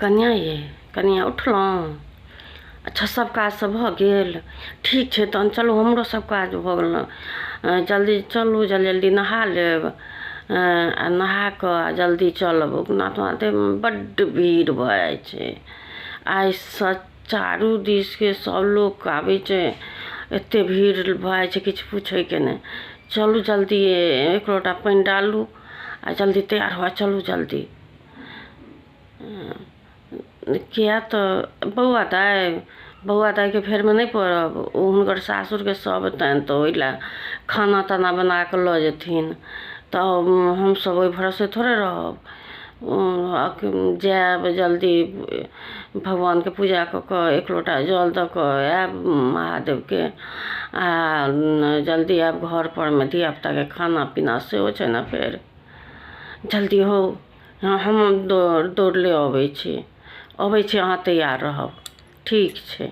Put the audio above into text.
कनिआँ यै, कनिआँ उठलहुँ? अच्छा, सब काज सब भऽ गेल? ठीक छै, तहन चलू, हमरो सब काज भऽ गेल। जल्दी चलू, जल्दी जल्दी नहा लेब आ नहा कऽ आ जल्दी चलब। उगनाथ महादेवमे बड्ड भीड़ भऽ जाइ छै। आइसँ चारू दिसके सब लोक आबै छै, एतेक भीड़ भऽ जाइ छै, किछु पूछैके नहि। चलू जल्दी, एक लोटा पानि डालू आ जल्दी तैयार हुअ, चलू जल्दी। किए तऽ बौआ दाइ, बौआ दाइके फेरमे नहि पड़ब। ओ हुनकर सासुरके सब हेतनि तऽ ओहि लए खाना ताना बना कऽ लऽ जेथिन, तऽ हमसब ओहि भरोसे थोड़े रहब। जायब जल्दी, भगवानके पूजा कऽ कऽ एक लोटा जल दऽ कऽ आयब महादेवके आ जल्दी आयब घरपरमे। धियापुताके खाना पीना सेहो छै ने। फेर जल्दी होउ। हम दौड़ले अबै छी, अबै छी, अहाँ तैयार रहब। ठीक छै।